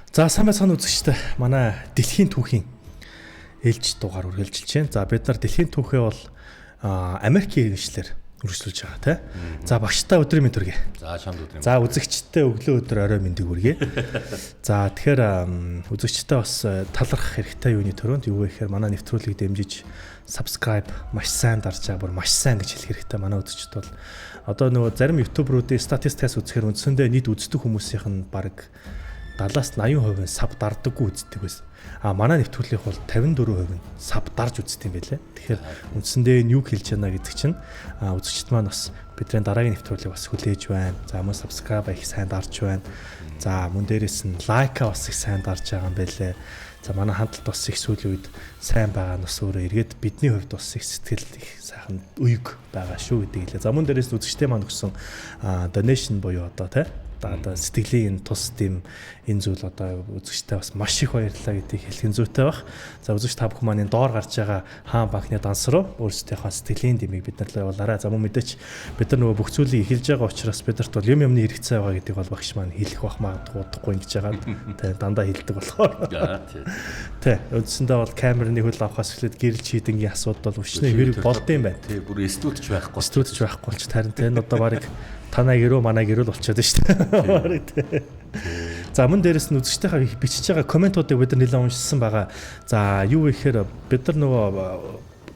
За, сайн байцгаана, үзэгчдээ. Манай дэлхийн түүхийн ээлж дугаар үргэлжилж байна. За, бид нар дэлхийн түүхээ бол Америкийн иргэншлэр үргэлжлүүлж байгаа, тий. За, багштай өдрийн мэнд хүргэе. За, чамд өдрийн. За, үзэгчдээ өглөө, өдөр, орой мэндийг хүргэе. За, тэгэхээр үзэгчдээ бас талархах хэрэгтэй юуны түрүүнд юу вэ гэхээр манай нэвтрүүлгийг дэмжиж subscribe маш сайн дарж байгаа, бүр маш сайн гэж хэлэх хэрэгтэй. Манай үзэгчд бол одоо нөгөө зарим YouTuber уудын статистикаас үзэхээр үндсэндээ нийт үздэг хүмүүсийнх нь бараг 70-аас 80% нь sub дардаггүй үздэг байсан. А манай нэвтрүүлгийнх бол 54% нь sub дарж үздэг юм байлээ. Тэгэхээр үндсэндээ энэ юу хэлж байна гэдэг чинь үзэгчд маань бас бидний дараагийн нэвтрүүлгийг бас хүлээж байна. За, мөн subscribe их сайн дарж байна. За, мөн дээрэс нь like бас их сайн дарж байгаа юм байлээ. За, манай хандлт бас их сүүлийн үед сайн байгаа нь бас өөрөө эргээд бидний хувьд бас их сэтгэл их сайхан уйг байгаа шүү гэдэг хэлээ. За, мөн дээрэс нь үзэгчтэй маань өгсөн donation буюу одоо тий одоо сэтгэлийн энэ тус дэм энэ зүйл одоо үзэгчтэй бас маш их баярлалаа гэдгийг хэлэх зүйтэй байх. За, үзэгч та бүхэн маань энэ доор гарч байгаа хаан банкны данс руу өөрсдийнхөө сэтгэлийн дэмийг бид нар л явуулаарай. За, мөн мэдээч бид нар нөгөө бүх зүйлийг эхэлж байгаа учраас биднэрт бол юм юмны хэрэгцээ байгаа гэдгийг бол багш маань хэлэх бах магадгүй, удахгүй ингэж байгаа. Тэ, дандаа хэлдэг болохоор. Тэ, үндсэндээ бол камерны хөл авахаас эхлээд гэрэл чийдэнгийн асуудал бол өчнөө хэрэг болдсон байна. Тий, бүр студич байхгүй. Студич байхгүй болч харин тэ, энэ одоо барыг танаа гэрөө, манай гэрөө л болчиход байна шүү дээ. Барыг тэ. За, мөн дээрэс нь үзэгчдийнхаа их бичиж байгаа comment уудыг бид нар нэлээд уншсан байгаа. За, юу вэ гэхээр бид нар нөгөө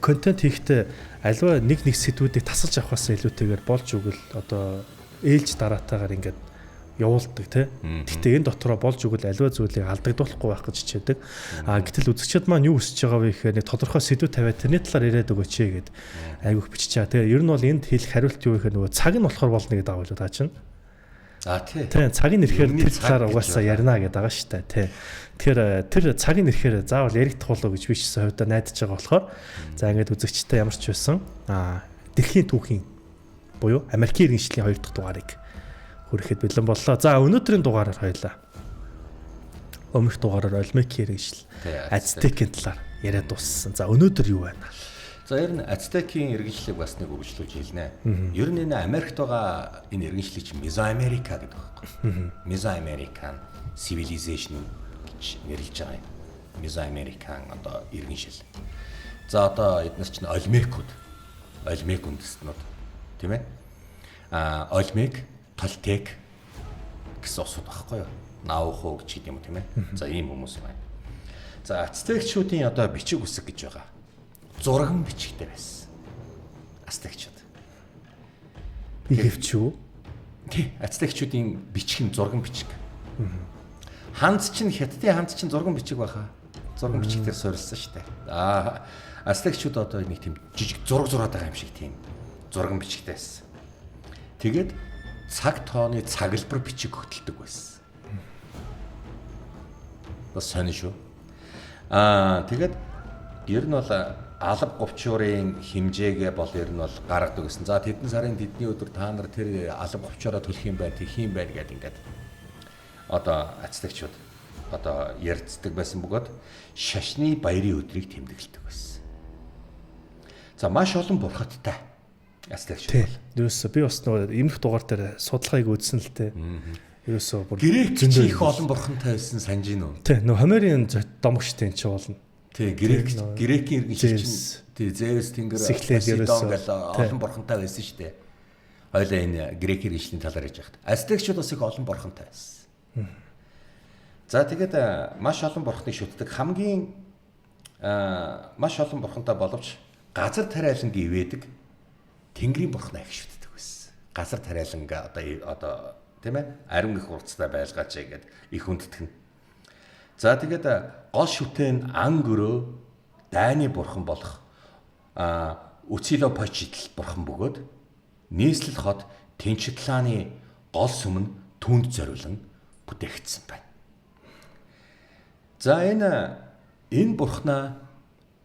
контент хийхдээ альва нэг нэг сэдвүүдийг тасалж авахаас илүүтэйгээр болж өгөл одоо ээлж дараатайгаар ингээд явуулдаг, тий. Гэхдээ энэ дотроо болж өгөл аливаа зүйлийг алдагдуулахгүй байх гэж хичээдэг. А гэтэл үзэгчид маань юу хүсэж байгаа вэ гэхээр нэг тодорхой сэдв тавиад тэрний талаар яриад өгөөч гээд айгүйх бичиж байгаа. Тэгээ ер нь бол энд хэлэх хариулт юу гэхээр нөгөө цаг нь болохоор болно гэдэг байгаа юу та чинь. А, тий. Тий, цагийн ирэхээр Юмны тэр цаг талаар гэж угаасаа байна. ярина гэдэг байгаа шүү дээ. Тий. Тэгэхээр тэр цагийн ирэхээр заавал яригдах болов гэж би ч гэсэн хувьдаа найдаж байгаа болохоор за, ингээд үзэгчтэй ямар ч байсан дэлхийн түүхийн буюу Америкийн иргэншлийн хоёр дахь дугаарыг хүрэхэд бэлэн боллоо. За, өнөөдрийн дугаараар хоёлаа өмнөх дугаараар Ольмекийн иргэншил, Ацтекийн талаар яриад дууссан. За, өнөөдөр юу байна? За, ер нь Ацтекийн иргэншлийг бас нэг үргэлжлүүлж хэлнэ. Ер нь энэ Америкт байгаа энэ иргэншлийг чинь Мезоамерика гэдэг байхгүй. Mesoamerican civilization гэж нэрлэж байгаа юм. Mesoamerican одоо иргэншил. За, одоо эднес чинь Ольмекуд, Ольмек үндэстнүүд, тийм ээ? А Ольмек, Толтек гэсэн усуд байхгүй юу? Науху гэж гэдэг юм уу, тийм ээ? За, ийм хүмүүс байна. За, ацтекчүүдийн одоо бичиг үсэг гэж байгаа. Зурган бичигтэй байсан. Ацтекчүүд. Игэвч юу? Тий, ацтекчүүдийн бичиг нь зурган бичиг. Ханз чинь, хятадын ханз чинь зурган бичиг байхаа. Зурган бичиг дээр суурилсан шүү дээ. Аа, ацтекчүүд одоо нэг тийм жижиг зураг зураад байгаа юм шиг тийм зурган бичигтэй байсан. Тэгээд цаг тооны цаглбар бичиг хөтэлдэг байсан. Бас сонин шүү. Аа, тэгээд ер нь бол алба говчуурын хэмжээгээ бол ер нь бол гаргадаг гэсэн. За, тэдэн сарын тэдний өдөр та нар тэр алба говчоороо төлөх юм байна, тэгэх юм байна гэдэг ингээд одоо ацтекчууд одоо ярьцдаг байсан бөгөөд шашны баярын өдрийг тэмдэглэдэг байсан. За, маш олон бурхадтай ацтекчууд бол. Ерөөсө би бас нөгөө өмнөх дугаар дээр судалгааг үзсэн л дээ. Ерөөсө бүр Грек зөндөө их олон бурхантай байсан, санаж гин үү? Тий, нөгөө Хомерийн домогчтой энэ ч болно. Тий, грек грекийн иргэншил чинь Зевс. Тий, Зевс, Тэнгэр, Сихлэл Посейдон ерөөсөө. гэл олон бурхантай байсан шүү дээ. Хоёлаа энэ грек иргэншлийн талаар ярьж байхад. Ацтекчууд бас их олон бурхантай байсан. За, тэгээд маш олон бурхныг шүтдэг. Хамгийн маш олон бурхантай боловч газар тариаланг ивэдэг Тэнгэрийн бурхнаа их шүтдэг байсан. Газар тариаланг одоо, тийм ээ, ариун их урцтай байлгаач гээд их хүндэтгэн. За, тэгээд гол шүтэн нь ан гөрөө дайны бурхан болох Үцилопочитл бурхан бөгөөд нийслэл хот Тенчтланы гол сүм нь түүнд зориулан бүтээгдсэн байна. За, энэ бурхнаа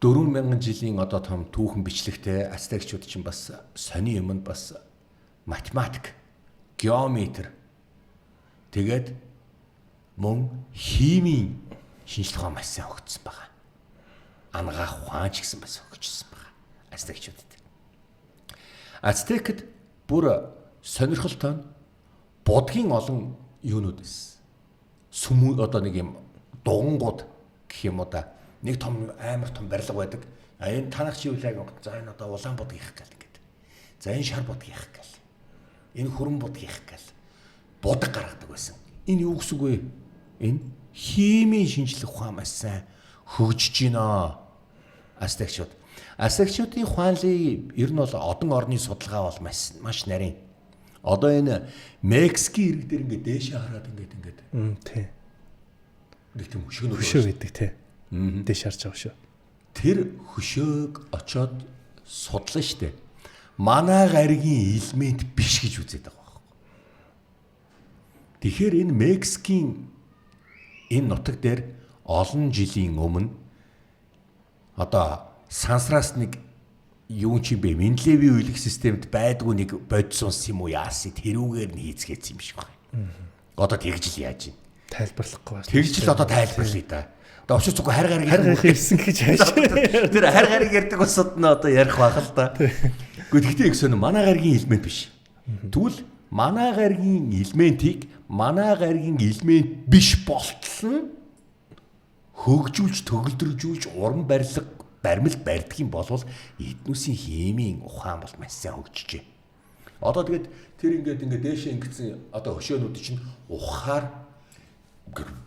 4000 жилийн одоо том түүхэн бичлэгтэй ацтекчууд чинь бас сони юмд бас математик, геометр, тэгээд мөн химийн шинжлэх ухаан маш сайн хөгжсөн байгаа. Анагаах ухаан ч гэсэн бас хөгжсөн байгаа ацтекчуудад. Ацтекд бүр сонирхолтой нь будгийн олон юунууд байсан. сүм одоо нэг юм дугангууд гэх юм уу да. Нэг том амар том барилга байдаг. А энэ танах чи юу лаг за энэ одоо улаан будаг хийх гал ингээд. За энэ шар будаг хийх гал. Энэ хүрэн будаг хийх гал. Будаг гаргадаг байсан. Энэ юу гэсэн үг вэ? Энэ химийн шинжлэх ухаан маш сайн хөгжиж байна. Ацтекчууд. Ацтекчуудын ухаанлын ер нь бол одон орны судалгаа бол маш маш нарийн. Одоо энэ Мексикийн ирэг дээр ингээд дээшээ хараад ингээд ингээд. Тий. Нэг тийм хөшөөнүүд хөшөө байдаг тий. Дээш харж байгаа хөшөө. Тэр хөшөөг очоод судлаа штэ. Манай гаригийн элемент биш гэж үзээд байгаа байхгүй. Тэгэхээр энэ Мексикийн энэ нутаг дээр олон жилийн өмнө одоо сансраас нэг юу ч юм бэ Менделеевийн үеийн системд байдгүй нэг бодис унс юм уу яасан тэрүүгээр нь хийцгээсэн юм шиг байна. Одоо тэгж л яаж юм. Тайлбарлахгүй байна. Тэгж л одоо тайлбарлая да. Одоо очиж зүггүй хар гариг хар гариг ирсэн гэж хайш. Тэр хар гариг ярьдаг усуд нь одоо ярих байх л да. Гэхдээ тэгтээ их сонь манай гаригийн элемент биш. Тэгвэл манай гаригийн элементийг манай гаригийн элемент биш болтол нь хөгжүүлж төгөлдржүүлж уран барилга баримл барьдаг юм болвол эднүсийн химийн ухаан бол маш сайн хөгжижээ. Одоо тэгээд тэр ингээд ингээд дээшээ ингэсэн одоо хөшөөнүүд чинь ухаар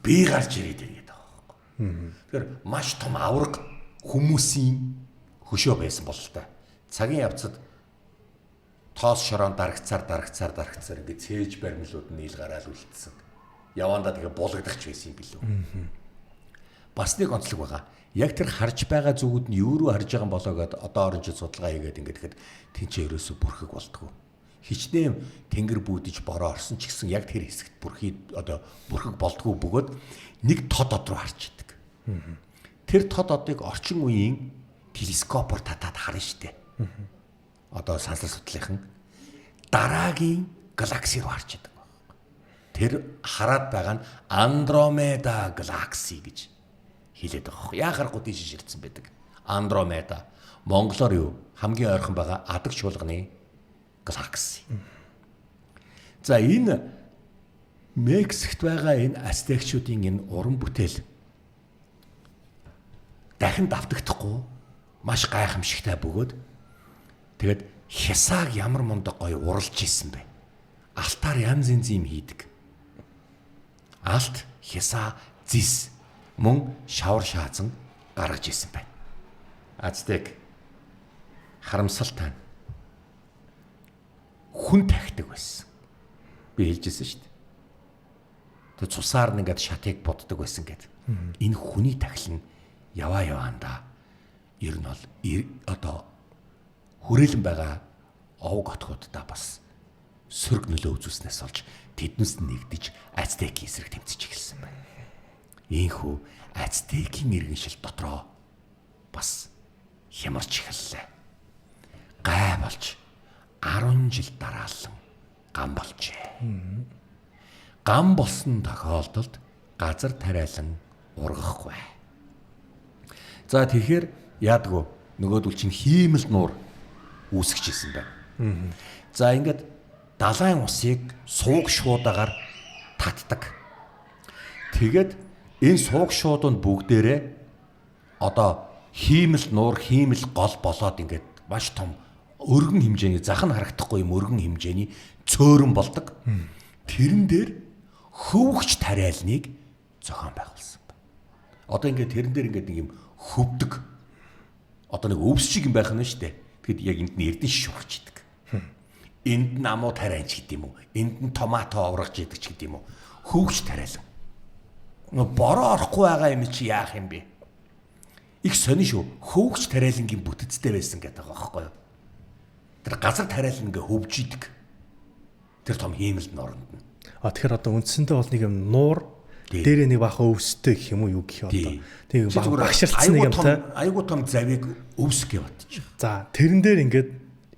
бие гарч ирээд байна гэдэг байгаа байхгүй. Тэгэхээр маш том авраг хүмүүсийн хөшөө байсан бол л та. Цагийн явцад тоос шорон дарагцаар дарагцаар дарагцаар ингээд цээж баримлууд нь ил гараал үлдсэн. Явандаа тэгээ булгадах ч байсан юм билүү. Бас нэг онцлог байгаа. Яг тэр харж байгаа зүгүүд нь юу руу харж байгаа юм болоо гэд одоо орон чинь судалгаа хийгээд ингээд тэгэхэд тэнцээ ерөөсө бүрхэг болдгоо. Хичнээн тэнгэр бүүдэж бороо орсон ч гэсэн яг тэр хэсэгт бүрхий одоо бүрхэг болдгоо бөгөөд нэг тод од руу харж идэг. Тэр тод одыг орчин үеийн телескопоор татаад харна штэ. Одоо сансар судлалынхан дараагийн галакси руу харж идэг. Тэр хараад байгаа нь Андромеда галакси гэж хэлээд байгаа хөө. Яа харахгүй тийш ширтсэн байдаг. Андромеда. Монголоор юу? Хамгийн ойрхон байгаа адаг чуулганы галакси. За энэ Мексикт байгаа энэ ацтекчүүдийн энэ уран бүтээл дахин давтагдахгүй маш гайхамшигтай бөгөөд тэгээд хясааг ямар мундаг гоё уралж исэн бэ. Алтаар янз янз юм хийдэг. Алт, хясаа, зис мөн шавар шаазан гаргаж исэн байна. Ацтек харамсалтай нь хүн тахдаг байсан. Би хэлжсэн шүү дээ. Тэг цусаар нь ингээд шатыг буддаг байсан гэд. Энэ хүний тахил нь яваа яваандаа ер нь бол одоо хүрээлэн байгаа овг отгуудаа бас сөрөг нөлөө үзүүлснээс олж тэднээс нэгдэж Ацтекийн эсрэг тэмцэж эхэлсэн байна. Ийхүү Ацтекийн иргэншил дотроо бас хямарч эхэллээ. Гай болж 10 жил дараалан гам болжээ. Гам болсон тохиолдолд газар тариалан ургахгүй. За тэгэхээр яадгүй нөгөөдөл чинь хиймэл нуур үүсгэж исэн байна. За ингээд далайн усыг сууг шуудагаар татдаг. Тэгээд энэ сууг шууданд бүгдээрээ одоо хиймэл нуур, хиймэл гол болоод ингээд маш том өргөн хэмжээний зах нь харагдахгүй юм өргөн хэмжээний цөөрөн болдог. Тэрэн дээр хөвгч тариалныг зохион байгуулсан байна. Одоо ингээд тэрэн дээр ингээд нэг юм хөвдөг. Одоо нэг өвс шиг юм байх нь шүү дээ. Тэгэхэд яг энд нь эрдэнэ шургаж идэг. Энд нь амуу тарианч гэдэг юм уу? Энд нь томато аврагч идэг ч гэдэг юм уу? Хөвгч тариалан. Бороо орохгүй байгаа юм чи яах юм бэ? Их сонин шүү. Хөвгч тариалангийн бүтцтэй байсан гэдэг байгаа байхгүй юу? Тэр газар тариалан ингээ хөвж идэг. Тэр том хиймэл нуранд нь. А тэгэхээр одоо үндсэндээ бол нэг юм нуур дээрээ нэг бахан өвстэй гэх юм уу юу гэх юм одоо. Тэг багшилцсан нэг юм та. Айгуу том завийг өвс гэж бодчих. За тэрэн дээр ингээд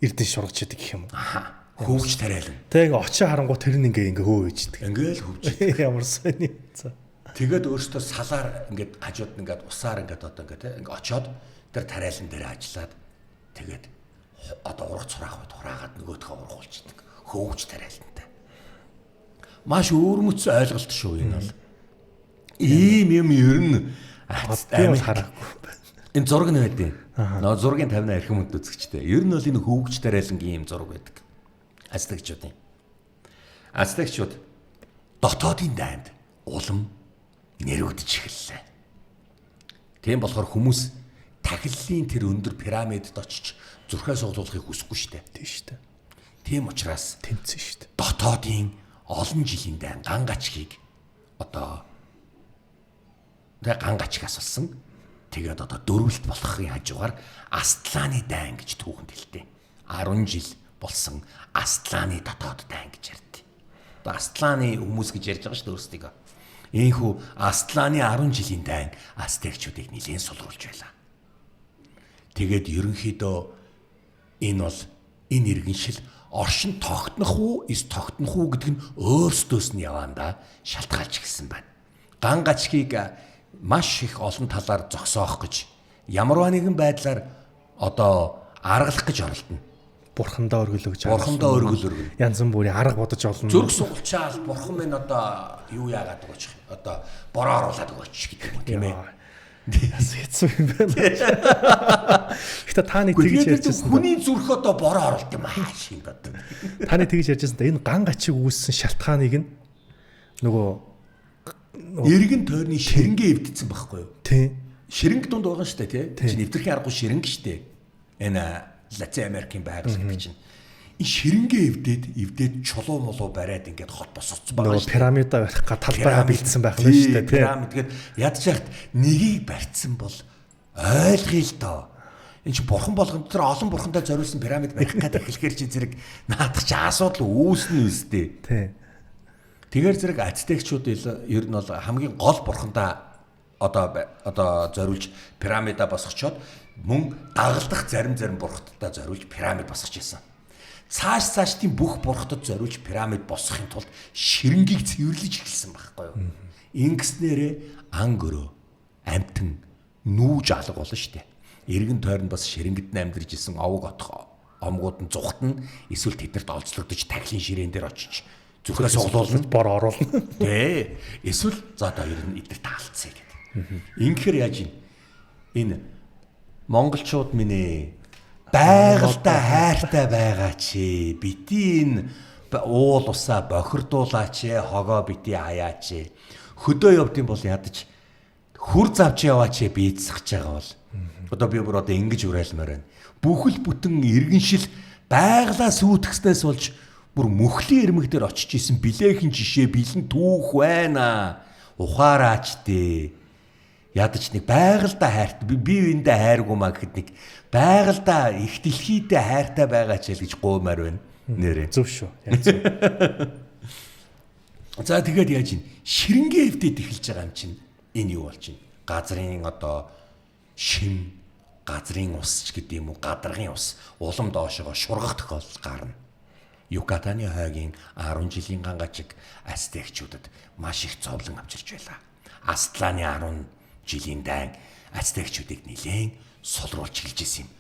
эрдэнэ шургаж идэг гэх юм уу? Аха. Хөвгч тариалан. Тэг ингээ очоо харангуй тэр нь ингээ ингээ хөө иждэг. Ингээл хөвж идэг. Ямар сони. За. Тэгээд өөртөө салаар ингээд хажууд нь ингээд усаар ингээд одоо ингээд ингээ очоод тэр тариалан дээр ажиллаад тэгээд одоо ургац хураах үед хураагаад нөгөөдхөө ургуулчихдаг. Хөвгч тариалантай. Маш өөрмөцсөн ойлголт шүү энэ бол. Ийм юм ер нь Би бол хараагүй. Энэ зураг нь байдیں۔ Нөө зургийн 50 архив мөнд үзэгчтэй. Ер нь бол энэ хөвгч тариалангийн ийм зураг байдаг. Ацтекчүүдийн. Ацтекчүүд дотоодын дайнд улам нэрвэгдэж эхэллээ. Тийм болохоор хүмүүс тахиллын тэр өндөр пирамидд очиж зүрхээ суглуулахыг хүсэхгүй шүү дээ. Тийм шүү дээ. Тийм учраас Тэмцэн шүү дээ. дотоодын олон жилийн дайн ган гачгийг одоо тэг ган гачиг асуулсан. Тэгээд одоо дөрвөлт болохын хажуугаар Астлааны дайн гэж түүхэнд хэлдэг. 10 жил болсон Астлааны дотоод дайн гэж ярьд. Одоо Астлааны хүмүүс гэж ярьж байгаа шүү дээ өөрсдийгөө. Ийхүү Астлааны 10 жилийн дайн ацтекчүүдийг нэлээд сулруулж байлаа. Тэгээд ерөнхийдөө энэ бол энэ иргэншил оршин тогтнох уу, эс тогтнох уу гэдэг нь өөрсдөөс нь яваандаа шалтгаалж эхэлсэн байна. Ган гачгийг маш их олон талаар зогсоох гэж ямарваа нэгэн байдлаар одоо аргалах гэж оролдоно. Бурхандаа өргөлөж Бурхандаа өргөл өргөн. Янз бүрийн арга бодож олно. Зүрх сугалчаал бурхан минь одоо юу яагаад өгөөч одоо бороо оруулаад өгөөч гэдэг юм уу тийм ээ. Бас хэцүү юм байна. Гэтэ та нэг тэгж ярьжсэн. Хүний зүрх одоо бороо оруулт юм аа шин бод. Та нэг тэгж ярьжсэн да энэ ган гачиг үүссэн шалтгааныг нь нөгөө Эргэн тойрны ширэнгээ эвдсэн байхгүй юу? тий Ширэнг дунд байгаа шүү дээ тий. Чи нэвтрэхийн аргагүй ширэнг шүү дээ. Энэ Латин Америкийн байгаль гэдэг чинь. Энэ ширэнгээ эвдээд эвдээд чулуу мулуу бариад ингээд хот босгоцсон байгаа нөгөө шүү дээ. пирамида барих га талбайгаа бэлдсэн байх нь шүү дээ тий. Пирамид гээд ядж яхад нэгийг барьцсан бол ойлгоё л доо. Энэ чи бурхан болгон тэр олон бурхандаа зориулсан пирамид барих гэдэг эхлэхээр чи зэрэг наадах чи асуудал үүснэ үстэй. Тий. Тэгэхээр зэрэг ацтекчүүд ер нь бол хамгийн гол бурхандаа одоо зориулж пирамида босгочоод мөн дагалдах зарим зарим бурхтдаа зориулж пирамид босгож байсан. Цааш цаашдын бүх бурхтад зориулж пирамид босгохын тулд ширэнгийг цэвэрлэж эхэлсэн байхгүй юу? Ингэснээрээ ан гөрөө амтан нүүж алга болно шүү дээ. Эргэн тойронд бас ширэнгид нь амьдарч исэн овог отох омгууд нь зүхтна эсвэл тэднэрт олзлогдож тахилын ширээн дээр очиж зүрхээ суглуулна. Бор оруулна. Тэ. Эсвэл за одоо ер нь эдгээр таалцъя гэдэг. Ингэхээр яаж юм? Энэ монголчууд минь ээ байгальтай хайртай байгаа чи. Бити энэ уул усаа бохирдуулаач ээ, хогоо бити хаяач ээ. Хөдөө явдсан бол ядаж хүр завч яваач ээ бийцсэж байгаа бол. Одоо би бүр одоо ингэж уриалмаар байна. Бүхэл бүтэн иргэншил байглаас үүтгэснээс болж бүр мөхлийн ирмэг дээр очиж исэн билээхэн жишээ бэлэн түүх байна. Ухаараач дээ. Ядаж нэг байгальдаа хайрт би биендээ хайргүй маа гэхэд нэг байгальдаа их дэлхийдээ хайртай байгаа ч л гэж гуймаар байна. Нэрээ. Зөв шүү. Яг зөв. За тэгээд яаж юм? Ширэнгээ эвдээд эхэлж байгаа юм чинь энэ юу болж байна? Газрын одоо шим, газрын ус ч гэдэг юм уу, гадаргын ус улам доошогоо шургах тохиолдол гарна. Юкатаны хойгийн 10 жилийн ган гачиг ацтекчүүдэд маш их зовлон авчирч байлаа. Астлааны 10 жилийн дайн ацтекчүүдийг нэлээн сулруулж эхэлж исэн юм.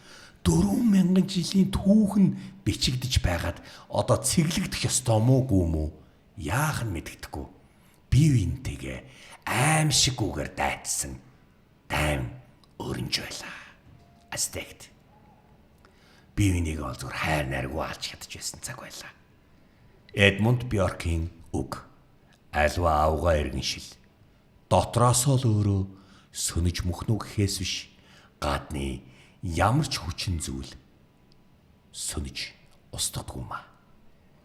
4000 жилийн түүх нь бичигдэж байгаад одоо цэглэгдэх ёстой мó гүм үү? Яах нь мэддэхгүй. Бие биентэйгээ аимшиггүйгээр дайтсан дайм өрнж байлаа. Ацтект бие биенийг ол зүгээр хайр найргүй алж чадж байсан цаг байлаа. Эдмунд Бьоркийн үг альва авгаа иргэншил дотроосоо л өөрөө сөнөж мөхнө гэхээс биш гадны ямар ч хүчин зүйл сөнөж устгадгүй маа.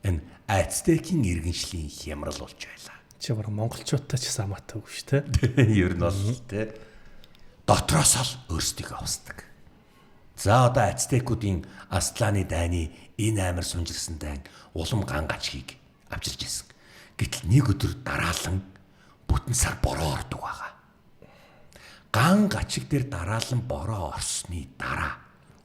Энэ ацтекийн иргэншлийн хямрал болж байлаа. Чи бүр монголчуудтай ч гэсэн хамаатайгүй шүү те. Ер нь бол тэ дотроосоо л өөрсдийгөө устдаг. За одоо ацтекүүдийн Астлааны дайны энэ амар сунжирсан дайн улам ган гачгийг авчирч ирсэн. Гэтэл нэг өдөр дараалан бүтэн сар бороо ордог байгаа. Ган гачиг дээр дараалан бороо орсны дараа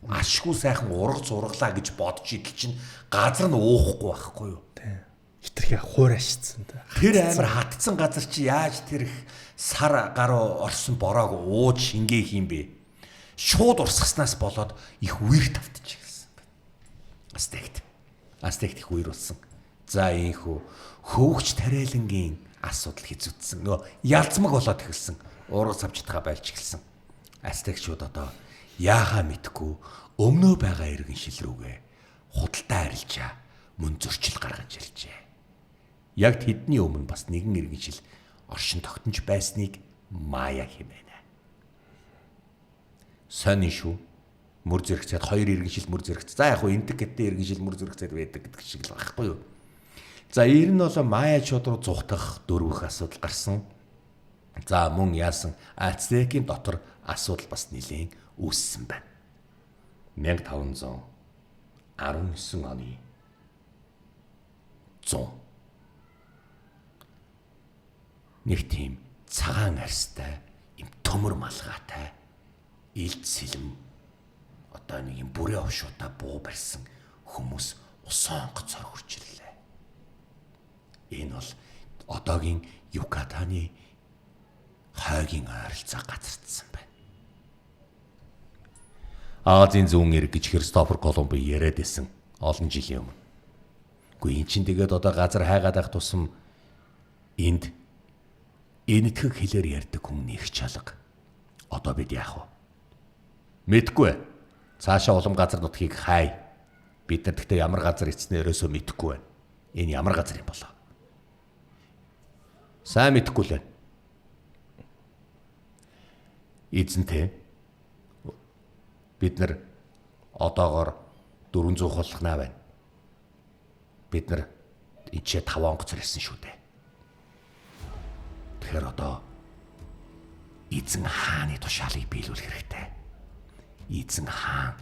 ашгүй сайхан урга зурглаа гэж бодож идэл чинь газар нь уухгүй байхгүй юу? Тий. Хитрхи хуурайшсан та. Тэр амар хатцсан газар чи яаж тэр их сар гаруй орсон бороог ууж шингээх юм бэ? Шууд урсгаснаас болоод их үер тавтаж эхэлсэн байна. Ацтект. Ацтект их үер болсон. За ийхүү хөвгч тариалангийн Асуудал хэзүүдсэн. Нөгөө ялзмаг болоод эхэлсэн. Уурга цавчтгаа байлж эхэлсэн. Ацтекчүүд одоо яахаа мэдхгүй өмнөө байгаа иргэншил рүүгээ худалдаа арилжаа мөн зөрчил гаргаж иржээ. Яг тэдний өмнө бас нэгэн иргэншил оршин тогтнож байсныг Мая хэмээнэ. Сонин шүү. Мөр зэрэгцээд хоёр иргэншил мөр зэрэгц. За яг хуу энтэг гэдэг иргэншил мөр зэрэгцээд байдаг гэдэг шиг л байхгүй юу? За ер нь бол Маячууд руу зугтах дөрвөх асуудал гарсан. За мөн яасан Ацтекийн дотор асуудал бас нэлээн үүссэн байна. 1519 оны 100 нэг тийм цагаан арьстай, им төмөр малгайтай, илд сэлэм одоо нэг юм бүрээ овшуутай буу барьсан хүмүүс усан онгоцоор хурж ирлээ. Энэ бол одоогийн Юкатаны хойгийн ойролцоо газардсан байна. Азийн зүүн эрэг гэж Христофер Колумб яриад байсан олон жилийн өмнө. Гэхдээ эн чинь тэгээд одоо газар хайгаад байх тусам энд энэтхэг хэлээр ярьдаг хүн нэг чалга. Одоо бид яах вэ? Мэдгүй. Цаашаа улам газар нутгийг хай. Бид нар гэхдээ ямар газар эцнээ ерөөсөө мэдэхгүй байна. Энэ ямар газар юм болоо? Сайн мэдэхгүй л байна. Эзэнтэй бид нар одоогоор 400 хулгнаа байна. Бид нар энчээ 5 онгоцор ирсэн шүү дээ. Тэгэхээр одоо эзэн хааны тушаалыг биелүүлэх хэрэгтэй. Эзэн хаан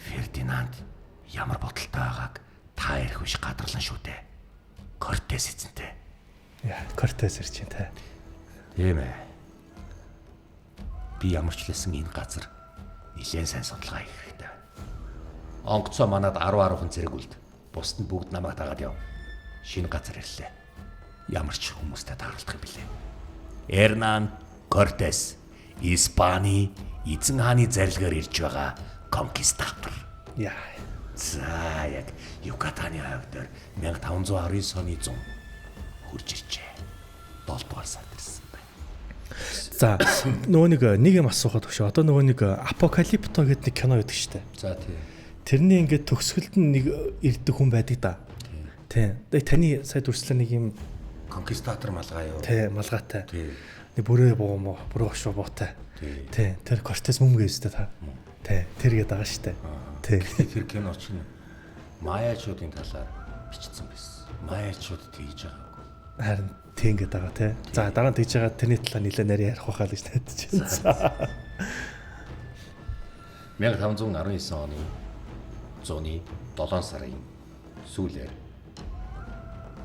Фердинанд ямар бодолтой байгааг та ярих биш гадарлан шүү дээ. Кортес эзэнтэй. Яа, Кортес ирж байна те. Тийм ээ. Би ямар ч лсэн энэ газар нэлээд сайн судалгаа хийх хэрэгтэй байна. Онгоцоо манад 10 10-хан зэрэг үлд. Бусд нь бүгд намайг дагаад яв. Шинэ газар ирлээ. Ямар ч хүмүүстэй тааралдах юм бэлээ. Эрнан Кортес Испани эзэн хааны зарилгаар ирж байгаа конкистатор. Яа. За яг Юкатаны хойг дээр 1519 оны 100 хурж иржээ. 7 дугаар сард ирсэн байна. За нөгөө нэг юм асуухад өгшөө. Одоо нөгөө нэг Апокалипто гэдэг нэг кино байдаг шүү дээ. За тий. Тэрний ингээд төгсгөлд нь нэг ирдэг хүн байдаг да. Тий. Тэгээ таны сая дүрслэн нэг юм конкистатор малгай юу? Тий, малгайтай. Тий. Нэг бүрээ буу мó, бүрээ хошуу буутай. Тий. Тэр Кортес мөм гэвстэй та. Тий. Тэр гээд байгаа шүү дээ. Тий. Тэр кино чинь Маячуудын талаар бичсэн байсан. Маячууд тэгж байгаагүй. Харин тийм гээд байгаа тий. За дараа нь тэгж байгаа тэрний талаар нэлээ нарийн ярих байхаа л гэж найдаж байна. 1519 оны зуны 7 сарын сүүлээр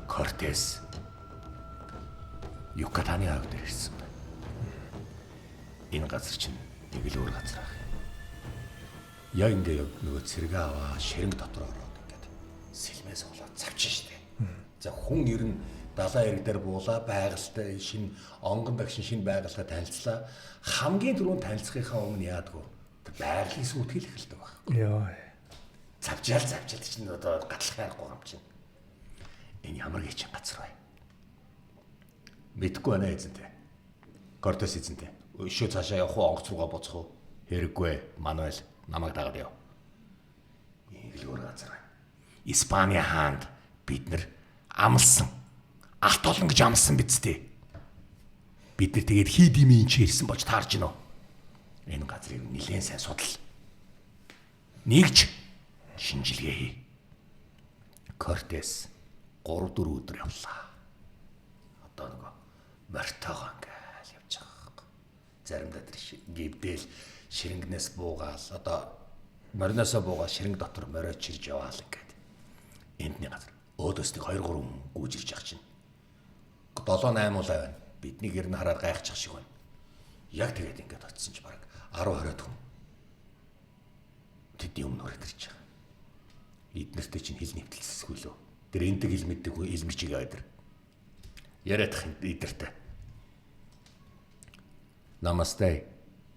Кортес Юкатаны хойг дээр ирсэн байна. Энэ газар чинь нэг л өөр газар ах. Яг ингээ яг нөгөө цэргээ аваа ширэнг дотор ороод ингээд сэлмээс болоод цавчин штэ. За хүн ер нь далайн эрэг дээр буулаа байгальтай шинэ онгон дагшин шинэ байгальтай танилцлаа. Хамгийн түрүүнд танилцахынхаа өмнө яадгүй тэр байгалийн сүйтгэл эхэлдэг баг. Йоо. Цавчаал цавчаал чинь одоо гатлах аргагүй юм чинь. Энэ ямар гिचэн газар вэ? Мэдгүй байна эзэнтэй. Кортес эзэнтэй. Өшөө цаашаа явах уу, онгоц руугаа буцах уу? Хэрэггүй. Мануэль намайг дагаад яв. Ийм л өөр газар байна. Испани хаанд бид нар амлсан. Алт олон гэж амлсан биз дээ. Бид нар тэгээд хий димийн чи ирсэн болж таарч гинөө. Энэ газрыг нэлээд сайн судал. Нэгж шинжилгээ хий. Кортес 3 4 өдөр явлаа. Одоо нөгөө мортойгоо ингээл явж байгаа байхгүй. Заримдаа тэр гівдэл ширэнгнээс буугаал одоо мориноосоо буугаа ширэнг дотор морио чирж яваал ингээд. Эндний газар өөдөөс нэг 2 3 хүн гүйж ирж байгаа чинь. 7 8 улаа байна. Бидний гэр нь хараад гайхчих шиг байна. Яг тэгээд ингээд очисон чи бараг 10 20 хүн. Тэдний өмнө өрөөд ирж байгаа. Эднэртэй чинь хэл нэвтэлсэхгүй лөө. Тэр эндэг хэл мэддэг хүн хэл мичиг айдар. Яриадах эдэртэй. Намасте.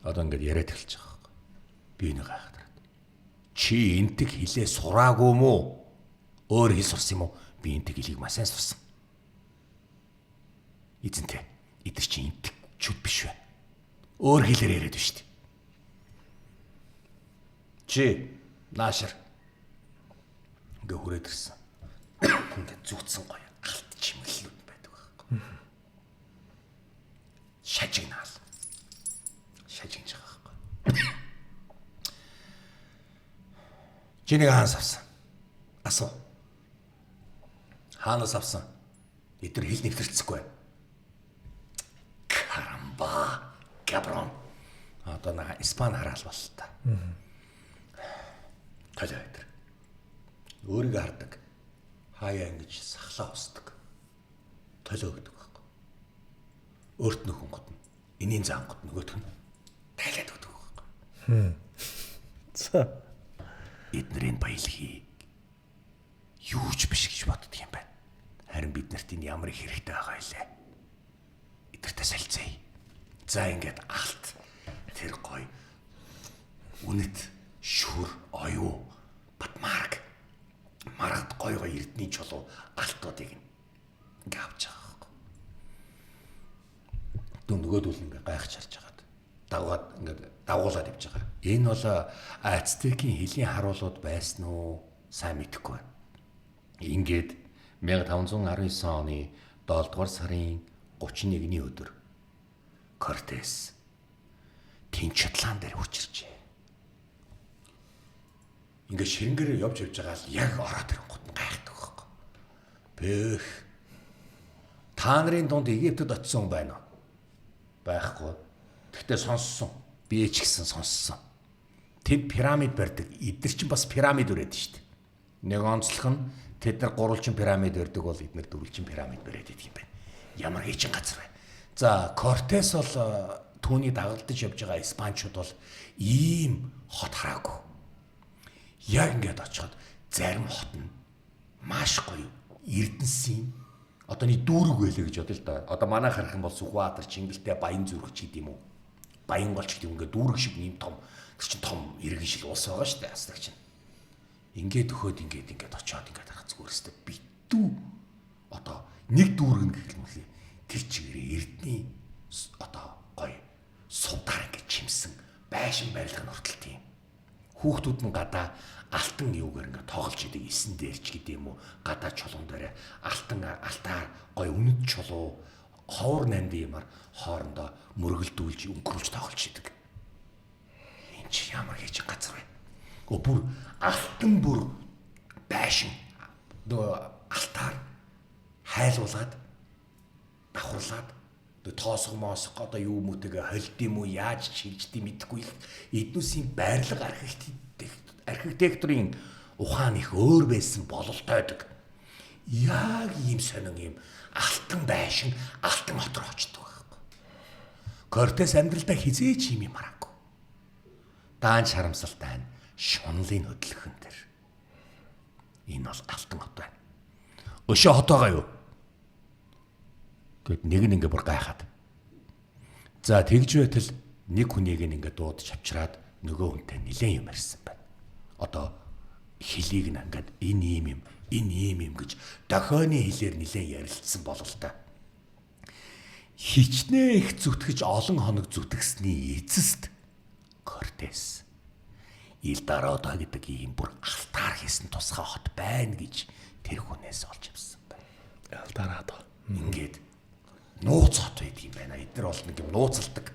Одоо ингээд яриад эхэлж байгаа байхгүй. Би нэг гайхаад. Чи энтэг хилээ сураагүй мүү? Өөр хэл сурсан юм уу? Би энтэг хэлийг маш сайн сурсан. Эзэнтэй эдгээр чинь интгчүүд биш байна. Өөр хэлээр яриад байна шүү дээ. Чи наашир ингээ хүрээд ирсэн. Ингээ зүгтсэн гоё алт чимэглэлүүд байдаг байхгүй. Шажигнаал. Шажигнаж байгаа байхгүй. Чи нэг хаанаас авсан? Асуу. Хаанаас авсан? Эдгээр хэл нэвтэрцэхгүй байна. Карамба, габрон. Одоо нэг испани хараал боллоо та. Толио өдр. Өөрийгөө хардаг. Хаяа ингэж сахлаа усдаг. Толио өгдөг байхгүй. Өөрт нөхөн гот нь. Энийн заан гот нөгөөх нь тайлаад өгдөг байхгүй. За. Эднэрийн баялагийг юу ч биш гэж боддөг юм байна. Харин бид нарт энэ ямар их хэрэгтэй байгаа илээ. Эдгэртээ солилцъя. За ингээд алт тэр гоё үнэт шүр оюу батмарг маргад гоё гоё эрдний чулуу алтуудыг ингээ авч байгаа байхгүй. Дөн нөгөөдөл ингээ гайхаж харж байгаад давгаад ингээ дагуулад явж байгаа. Энэ бол Ацтекийн хөлийн харуулууд байсан уу? Сайн мэдэхгүй байна. Ингээд 1519 оны 7 дугаар сарын 31-ний өдөр Кортес Тэнчтлан дээр хүчирчээ. Ингээд ширэнгэрээ явж явж байгаа л яг ороод ирэнгүүт нь гайхдаг байхгүй. Бөөх. Та нарын дунд Египтэд очисон хүн байна уу? Байхгүй. Гэхдээ сонссон. Би ч гэсэн сонссон. Тэнд пирамид барьдаг. Эдгээр чинь бас пирамид өрөөд шүү дээ. Нэг онцлог нь тэд нар гурвалжин пирамид барьдаг бол эдгээр дөрвөлжин пирамид бариад идэх юм байна. Ямар хийчин газар вэ? За, Кортес бол түүний дагалдаж явж байгаа испанчууд бол ийм хот хараагүй. Яг ингээд очиход зарим хот нь маш гоё эрдэнэсийн одоо нэг дүүрэг байлаа гэж бодъё л да. Одоо манай харах юм бол Сүхбаатар, Чингэлтэй, Баян зүрх ч гэдэм үү. Баян голч гэдэг юм ингээд дүүрэг шиг ийм том тэр чинь том иргэн шил улс байгаа шүү дээ. Ацтек чинь. Ингээд өхөөд ингээд ингээд очиод ингээд харах зүгээрстэй битүү одоо нэг дүүрэг нь гэх юм лээ. Тэр чигээрээ эрдний одоо гоё сувдаар ингээд чимсэн байшин барилга нь хүртэл тийм. Хүүхдүүд нь гадаа алтан юугаар ингээд тоглож идэг эсэн дээр ч гэдэм юм уу гадаа чулуун дээр алтан алтаар гоё үнэт чулуу ховор нандин юмар хоорондоо мөргөлдүүлж өнгөрүүлж тоглож идэг. Энд чи ямар хийж газар вэ? Гөө бүр алтан бүр байшин нөгөө алтаар хайлуулад давхарлаад тоосго моосго одоо юу мүтэйгээ холд юм уу яаж чилждэг мэдэхгүй л эднүсийн байрлал архитектурын ухаан их өөр байсан бололтойдог. Яг ийм сонин ийм алтан байшин алтан хотор очдог байхгүй. Кортес амьдралдаа хизээч ийм юм хараагүй. Даан харамсалтай нь шунлын хөдлөхөн тэр. Энэ бол алтан хот байна. Өшөө хот байгаа юу? Гэт нэг нь ингээ бүр гайхаад. За тэгж байтал нэг хүнийг ингээ дуудаж авчираад нөгөө хүнтэй нилээн юм ярьсан байна. Одоо хөлийг нь ингээд энэ ийм юм, энэ ийм юм гэж дохионы хэлээр нилээн ярилцсан бололтой. Хичнээн их зүтгэж олон хоног зүтгэсний эцэст Кортес Элдорадо гэдэг ийм бүр алтаар хийсэн тусгай хот байна гэж тэр хүнээс олж авсан байна. Элдорадо. Ингээд нууц хот байдаг юм байна. Эдгээр бол нэг юм нууцалдаг.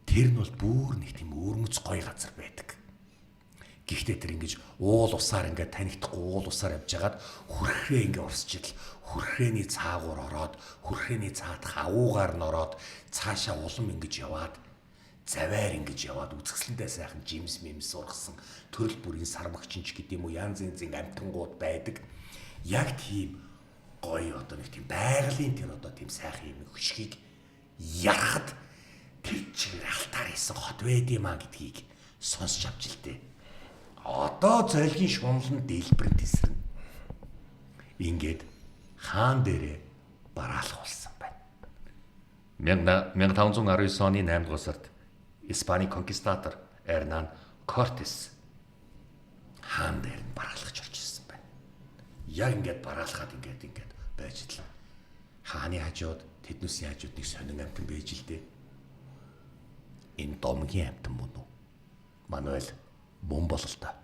Тэр нь бол бүр нэг тийм өвөрмөц гоё газар байдаг. Гэхдээ тэр ингэж уул усаар ингээд танигдахгүй уул усаар явж хагаад хүрхрээ ингээд урсчидл хүрхрээний цаагуур ороод хүрхрээний цаадах агуугаар нь ороод цаашаа улам ингэж яваад заваар ингэж яваад үзэсгэлэнтэй сайхан жимс мэмс ургасан төрөл бүрийн сармагчин ч гэдэм үү янз янзын амтангууд байдаг. Яг тийм гоё одоо нэг тийм байгалийн тэр одоо тийм сайхан юм хөшгийг ярахад тэр чигээр алтаар хийсэн хот байд юм а гэдгийг сонсч авч л дээ. Одоо золгийн шунал нь дэлбэрэн тесрэн. Ингээд хаан дээрээ бараалах болсон байна. 1519 оны 8 дугаар сард Испани конкистатор Эрнан Кортес хаан дээр нь бараалхаж орж ирсэн байна. Яг ингээд бараалхаад ингээд ингээд байж л Хааны хажууд тэднүсийн хажууд нэг сонин амтан байж л дээ. Энэ домгийн амтан мөн үү? Мануэль мөн болол та.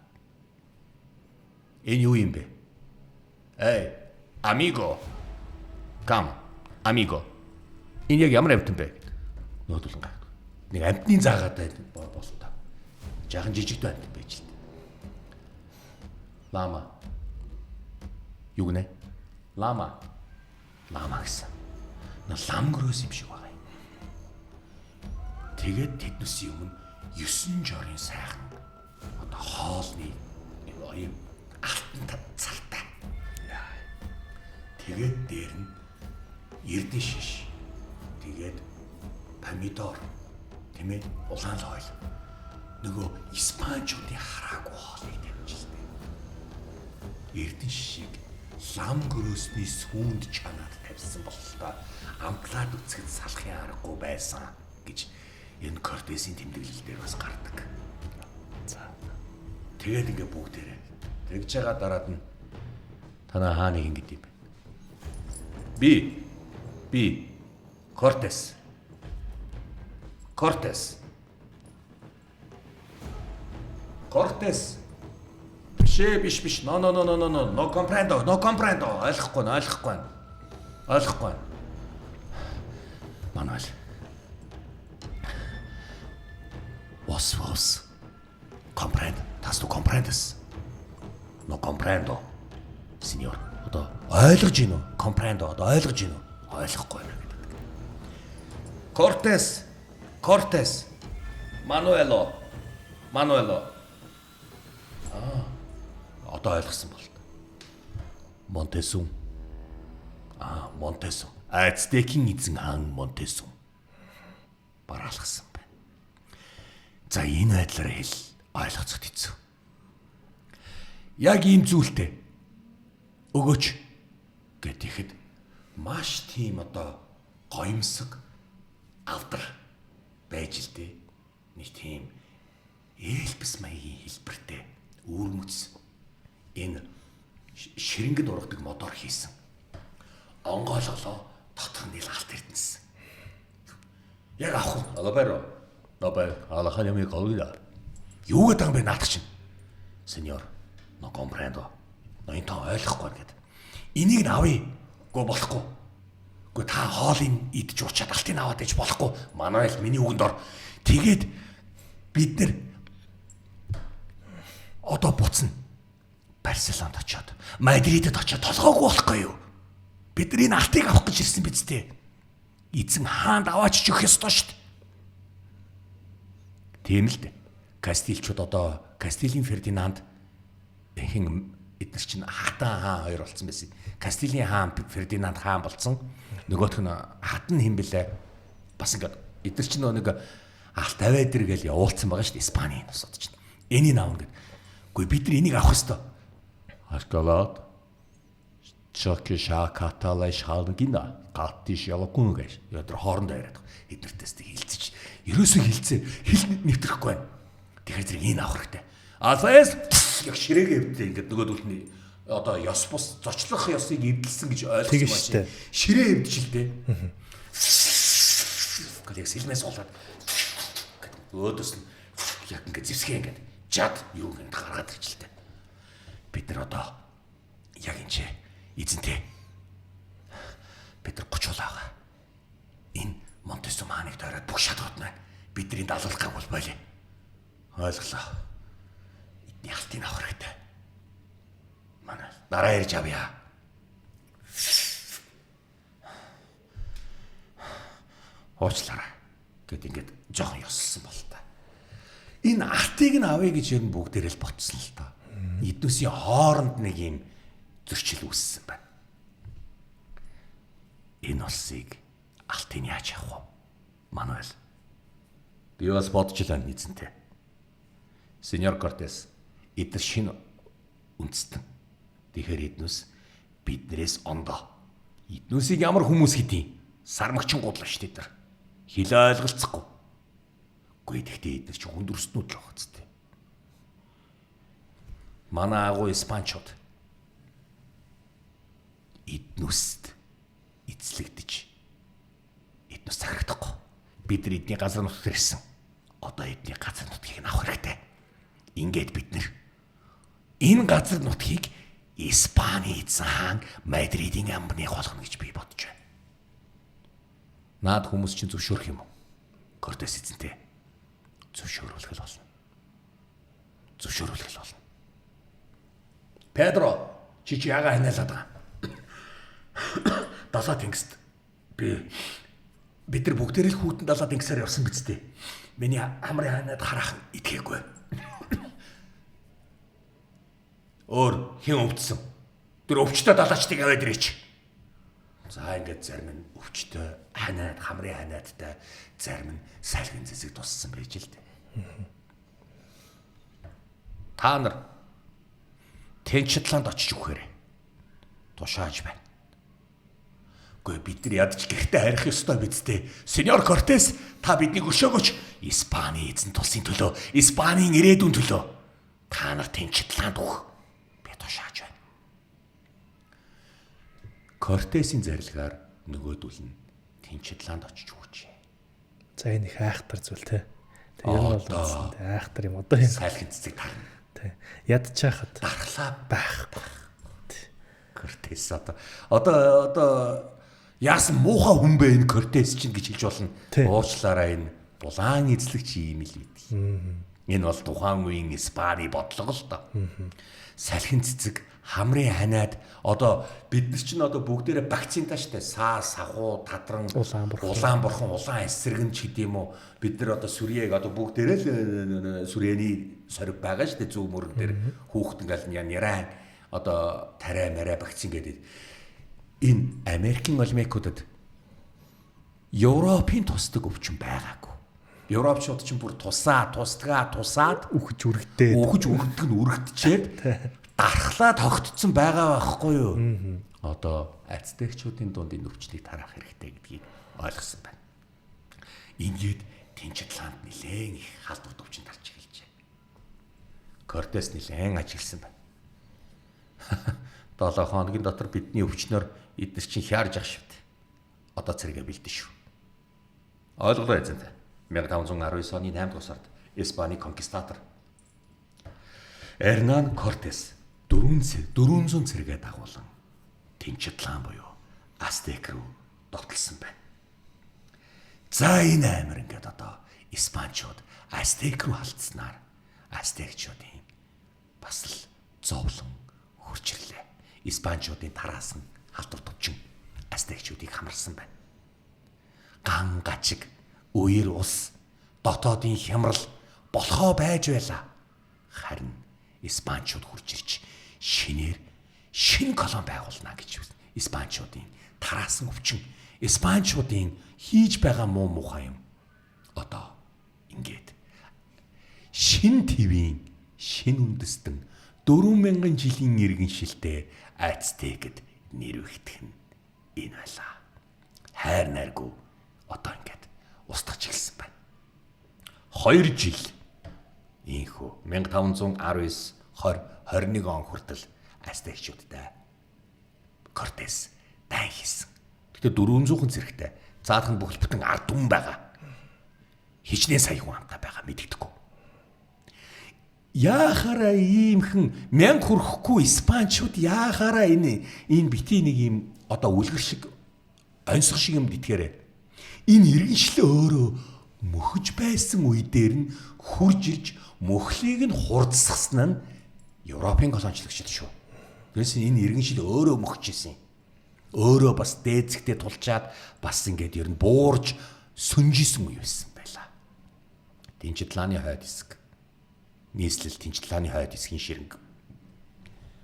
Энэ юу юм бэ? Эй, amigo. Come, amigo. Энэ яг ямар амтан бэ гэд. Нөөдөлн гайхав. Нэг амтны заагаад болол та. Жаахан жижигдүү амтан байж л дээ. Лама. Юу гэнэ? Лама. Лама гэсэн. Лам гөрөөс юм шиг байгаа юм. Тэгээд тэднүсийн өмнө 9 жорын сайхан одоо хоолны юм алтан цалтай. Тэгээд дээр нь эрдэнэ шиш. Тэгээд помидор, тийм ээ, улаан хойл. Нөгөө испанчуудын хараагүй хоолыг тавьчихлаа. Эрдэнэ шишийг лам гөрөөсний сүүнд чанаад тавьсан бололтой амтлаад үцхэд салахын аргагүй байсан гэж энэ Кортесийн тэмдэглэл дээр бас гардаг. За. Тэгээд ингээ бүгдээрээ тэгж байгаа дараад нь танаа хааны хин гэдэг юм бэ? Би Кортес. Кортес. Кортес. Биш биш. No no no no no no. No comprendo. No comprendo. Ойлгохгүй. Ойлгохгүй. Мануэль. Was. Comprend. Tas tu comprendes. No comprendo. Señor. Одоо ойлгож гин үү? Comprendo. Одоо ойлгож гин үү? Ойлгохгүй байна гэдэг. Кортес. Кортес. Мануэло. Мануэло. Одоо ойлгосон болт. Монтесум. Монтесум. Ацтекийн эзэн хаан Монтесум. Бараалгасан байна. За энэ байдлаар хэл ойлгоцоход хэцүү. Яг ийм зүйлтэй өгөөч гэхэд маш тийм одоо гоёмсог авдар байж л дээ. Нэг тийм ээлбис маягийн хэлбэртэй үүрмөц энэ ширэнгэн ургадаг модоор хийсэн. Онгойлголоо дотор нь ил алт эрдэнэсэн. Яг авах уу? Алабаро. Нобай алахан юм голгоё. Юу гэдэг юм бэ наадах чинь? Сеньор, no comprendo. Но энэ та ойлгохгүй гэд. Энийг нь авъя. Гөө болохгүй. Гөө та хоолыг идэж уучаад алтыг аваад иж болохгүй. Мануэль миний үгэнд ор. Тэгээд бид нэр одоо буцна. Барселонд очиод, Мадридэд очиод толгоогүй болохгүй юу? Бид нар энэ алтыг авах гэж ирсэн биз дээ. Эзэн хаанд аваач өгөх ёстой шүү дээ. Тийм л дээ. Кастильчууд одоо Кастилийн Фердинанд хин эдгээр чинь хатан хаан хоёр болсон байсан. Кастилийн хаан Фердинанд хаан болсон. Нөгөөх нь хатан хин бэлээ. Бас ингээд эдгээр чинь нэг алт аваад ир гэж явуулсан байгаа шүү дээ. Испанийн улсууд чинь. Энийг авна гэд. Үгүй бид нар энийг авах ёстой. Аркалаад Чокиша каталай шалгина гаттиш ялгүн гэж. Тэр хоорондоо яриад эднэртээс тэг хилцэж. Ерөөсөө хилцээ хил нэвтрэхгүй байна. Тэгэхээр зэрэг энэ авах хэрэгтэй. Алфас яг ширээгээ эвдлээ ингээд нөгөөдөл нь одоо ёс бус зочлох ёсыг эвдэлсэн гэж ойлгосон байна. Ширээ эвдчихэлтэй. Гэл яг сэлмээс болоод өөдөөс нь яг ингээд зэвсгээ ингээд жад юу ингээд гаргаад ирчихэлтэй. Бид нар одоо яг энэ ч эзэнтэй бид нар 30 улаага. Энэ Монтесум хааныг тойроод бүх шатгууд маань бидний далуулах гаг бол болио. Ойлголоо. Эдний алтыг авах хэрэгтэй. Манай дараа ирж авъя. Уучлаарай гэд ингээд жоохон ёсолсон бол та. Энэ алтыг нь авъя гэж ер нь бүгдээрээ л ботсон л та. Эднүсийн хооронд нэг юм зөрчил үүссэн байна. Энэ улсыг алтыг яаж авах вэ? Мануэль. Би бас бодож л байна эзэнтэй. Сеньор Кортес, эдгээр шинэ үндэстэн. Тэгэхээр эднүс биднээс ондоо. Эднүсийг ямар хүмүүс хэдий? Сармагчин гудлаа шүү дээ эдгээр. Хилээ ойлголцохгүй. Үгүй гэхдээ эдгээр чинь хүндөрснүүд л байх үстэй. Манай агуу испанчууд эднүст эзэн Эзлэгдэж эднээс захирагдахгүй. Бид нар эдний газар нутагт ирсэн. Одоо эдний газар нутгийг авах хэрэгтэй. Ингээд бид нэр энэ газар нутгийг Испани эзэн хаан Мадридын амбны болгоно гэж би бодож байна. Наад хүмүүс чинь зөвшөөрөх юм уу? Кортес эзэнтэй зөвшөөрүүлэх л болно. Зөвшөөрүүлэх л болно. Педро, чи чи яага ханиалаад байгаа? Далаа тэнгист бид нар бүгдээрээ л хүүтэн далаа тэнгисээр явсан биз дээ. Миний хамрын ханаад хараахан итгээгүй. Өөр хэн өвдсөн? Тэр өвчтөй далаачдыг аваад ирээч. За ингээд зарим нь өвчтөй ханаад, хамрын ханаадтай, зарим нь салхин зэсэг туссан байж л дээ. Та нар Тэнчтланд очиж өгөхээрэй. Тушааж байна. Гэхдээ бид нар ядч гэртээ харих ёстой биз дээ. Сеньор Кортес, та биднийг өшөөгөөч. Испани эзэн тулсын төлөө, Испанийн ирээдүйн төлөө та нар Тэнчтланд өгөх. Би тушааж байна. Кортесийн зарилгаар нөгөөдөл нь Тэнчтланд очиж өгчээ. За энэ их айхтар зүйл те. Тэг ер нь бол айхтар юм одоо юм. Салхин цэцэг тарна. Тэ. Ядчихад дархлаа байхгүй. Кортес одоо яасан муухай хүн бэ энэ Кортес чинь гэж хэлж болно. Уучлаарай, энэ булаан эзлэгч юм л байдаг. Энэ бол тухайн үеийн Испани бодлого л доо. Салхин цэцэг, хамрын ханиад одоо бид нар чинь одоо бүгдээрээ вакцинтай штэ. Саа, сахуу, тадран, улаан бурхан, улаан эсрэгэн ч гэдэм үү. Бид нар одоо сүрьеэг одоо бүгдээрээ л сүрьений сориг байгаа штэ, зүү мөрөн дээр хүүхэд ингээл няраа одоо тариа мараа вакцин гэдэг. Энэ Америкийн Олмекуудад Европын тусдаг өвчин байгаагүй. Европчууд чинь бүр тусаад үхэж үргэдээд үхэж үргэдэг нь үргэдчихэд дархлаа тогтцсон байгаа байхгүй юу? Одоо ацтекчүүдийн дунд энэ өвчнийг тараах хэрэгтэй гэдгийг ойлгосон байна. Ингээд Тэнчтланд нэлээн их халдвар өвчин тарж эхэлжээ. Кортес нэлээн ажигласан байна. 7 хоногийн дотор бидний өвчнөр эдгээр чинь хяарж ах шивд. Одоо цэргээ бэлдэн шүү. Ойлголоо эзэнтэй. 1519 оны 8 дугаар сард Испани конкистатор Эрнан Кортес 400 цэргээ дагуулan Тэнчтлан буюу Ацтек руу довтлсон байна. За энэ амир ингээд одоо Испанчууд Ацтек руу алдснаар Ацтекчуудын бас л зовлон хурж ирлээ. Испанчуудын тараасан халдвар төвчин Ацтекчүүдийг хамарсан байна. Ган гачиг, үер ус, дотоодын хямрал болохоо байж байла. Харин Испанчууд хурж ирж шинээр шинэ колони байгуулна гэж Испанчуудын тараасан өвчин, Испанчуудын хийж байгаа муу мухай юм одоо ингээд шин твийн шин үндэстэн 4000 жилийн иргэншилтэй Ацтекэд нэрвэгдэх нь энэ байлаа. Хайр найргүй одоо ингээд устгах эхэлсэн байна. 2 жил инхүү 1519 20 21 он хүртэл Ацтекчүүдтэй Кортес дайн хийсэн. Гэтэ 400 зэрэгтэй. Заадах нь бүхэл бүтэн ард түмэн байгаа. Хичнээн сая хүн амтай байгаа мэдэгдэхгүй. Яахаараа иймхэн 1000 хүрэхгүй Испанчууд яахаараа энэ бити нэг юм одоо үлгэр шиг оньсго шиг юмд итгээрэй. Энэ иргэншлээ өөрөө мөхөж байсан үе дээр нь хурж ирж мөхлийг нь хурдсгасан нь Европын колоничлагчид шүү. Тэрээс энэ иргэншил өөрөө мөхөж исэн. Өөрөө бас дээдсэгтээ тулчаад бас ингээд ер нь буурж сүнжсэн үе байсан байлаа. Тэнчтлааны хойд хэсэг. Нийслэл Тэнчтлааны хойд хэсгийн ширэнг.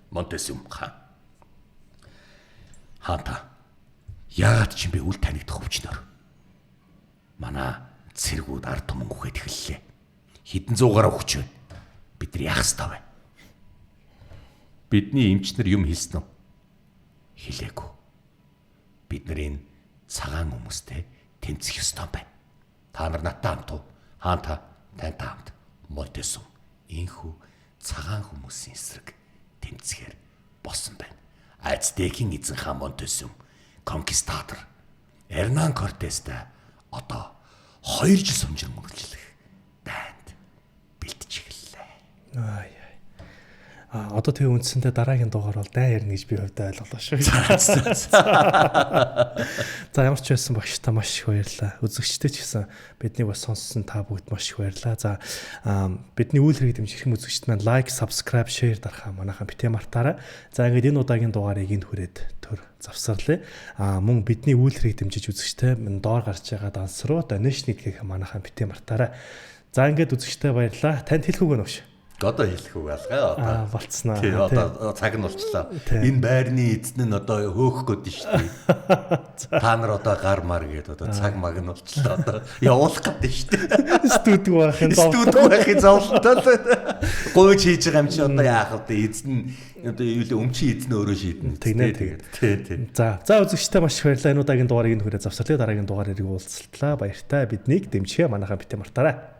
Монтесум хаан. Хаанта. Яагаад ч юм бэ үл танигдах өвчнөр. Манай цэргүүд ард түмэн үхээд эхэллээ. Хэдэн зуугаараа үхэж байна. Бид нар яах ёстой вэ? Бидний эмчнэр юм хэлсэн үү? Хэлээгүй. Бид нар энэ цагаан хүмүүстэй тэмцэх ёстой байна. Та нар надтай хамт уу? Хаан та тантай хамт. Монтесум инхүү цагаан хүмүүсийн эсрэг тэмцэхээр босон байна. Ацтекийн эзэн хаан Монтесум конкистатор Эрнан Кортестай одоо 2 жил сумжир мөрчлөх дайнд бэлтэж эхэллээ. Аа. А одоо тэгээ үндсэндээ дараагийн дугаар бол дайн ярина гэж би хувьдаа ойлголоо шүү. За ямар ч байсан багш та маш их баярлалаа. Үзэгчтэй ч гэсэн бидний бас сонссон та бүгд маш их баярлалаа. За бидний үйл хэрэг дэмжих эрхэм үзэгчд маань лайк, subscribe, share дарахаа манайхан битгий мартаарай. За ингээд энэ удаагийн дугаарыг энд хүрээд төр завсарлаа. А мөн бидний үйл хэрэг дэмжиж үзэгчтэй доор гарч байгаа данс руу donation гэдгийг манайхан битгий мартаарай. За ингээд үзэгчтэй баярлалаа. Танд хэлэх үг нөөш. Одоо хэлэх үг алгаа одоо. Аа болцсноо. Тий одоо цаг нь болчлоо. Энэ байрны эзэн нь одоо хөөх гээд нь шүү дээ. Та нар одоо гар мар гээд одоо цаг маг нь болчлоо. Одоо явуулах гээд шүү дээ. Студио байхын зов. Студио байхын зовлонтой л гуйж хийж байгаа юм чи одоо яах вэ? Эзэн нь одоо юу л өмчийн эзэн өөрөө шийднэ. Тэгнэ тэгээд. Тий тий. За үзэгчтэй маш их баярлалаа. Энэ удаагийн дугаарыг энэ хүрээ завсарлаа. Дараагийн дугаар эрг уулзтлаа. Баяртай. Биднийг дэмжихээ манайхаа битээ мартаарай.